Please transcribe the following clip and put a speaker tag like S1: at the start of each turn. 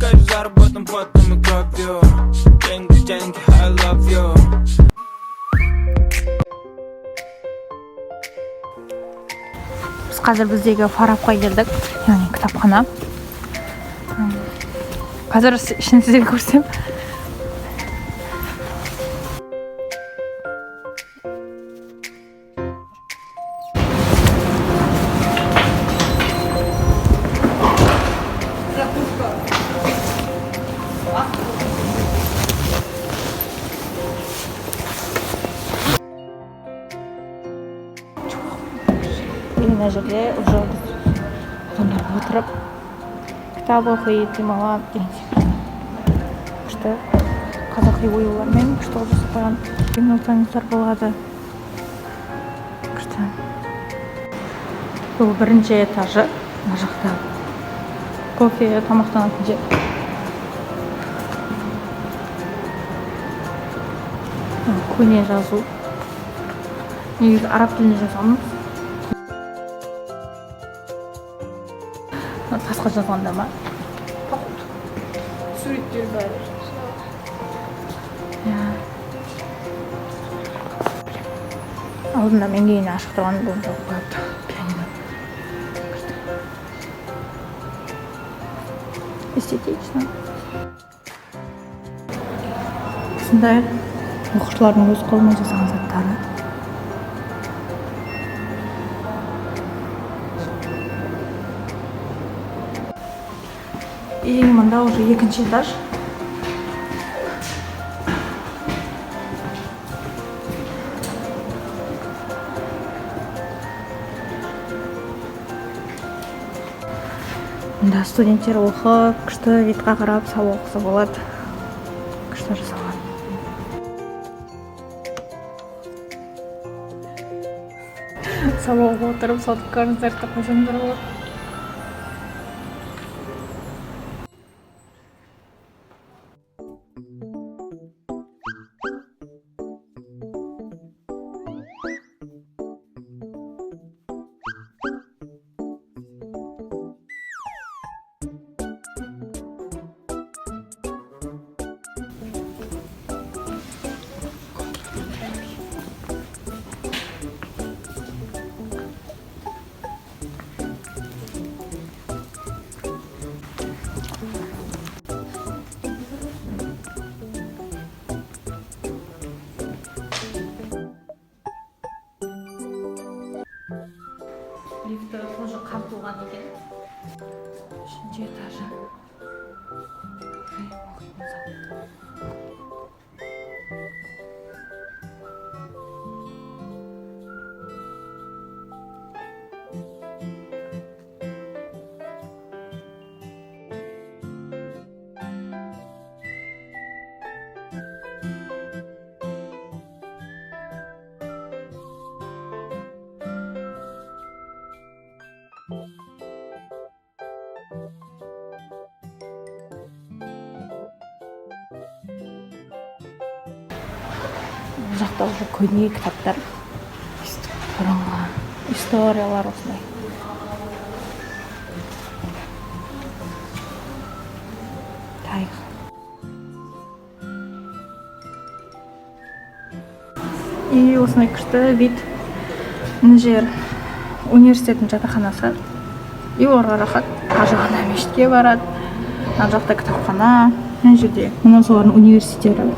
S1: Кайф заработан потом и кровью. Деньги, деньги, I love you.
S2: Біз қазір біздегі Фарабқа келдік, яғни кітапхана. Қазір ішін сіздерге көрсетемін. И мына жерде уже адамдар отырып кітап оқиды, демалады деген секілді. Күшті қазақи оюлармен күшті қылып жасап қойған. Демалсаңыздар болады. Күшті. Бұл бірінші этажы. Мына жақта кофе, тамақтанатын жер. Көне жазу. Негізі араб тілінде жазған. Тасқа жазғанда ма?
S3: Суреттер бәрі.
S2: Иә. Алдында мен кейін ашық тұрған, бүгін жауып қойыпты. Пианино. Күшті. Эстетично. Осындай оқушылардың өз қолымен жасаған заттары. И мында уже екінші этаж. Мында студенттер оқып, күшті видқа қарап сабақ оқыса болады. Күшті жасалған. Сабақ оқып отырып, сотка концертті қойсаңдар болады. Лифті тоже қамтылған екен. Үшінші этажы. Оқитын зал. Бұл жақта уже көне кітаптар, бұрынғы историялар осындай. Тарих. И осындай күшті вид. Мына жер университеттің жатақханасы. И оларға рахат. Ар жағында мешітке барады. Ар жақта кітапхана. Мына жерде мына солардың университеті.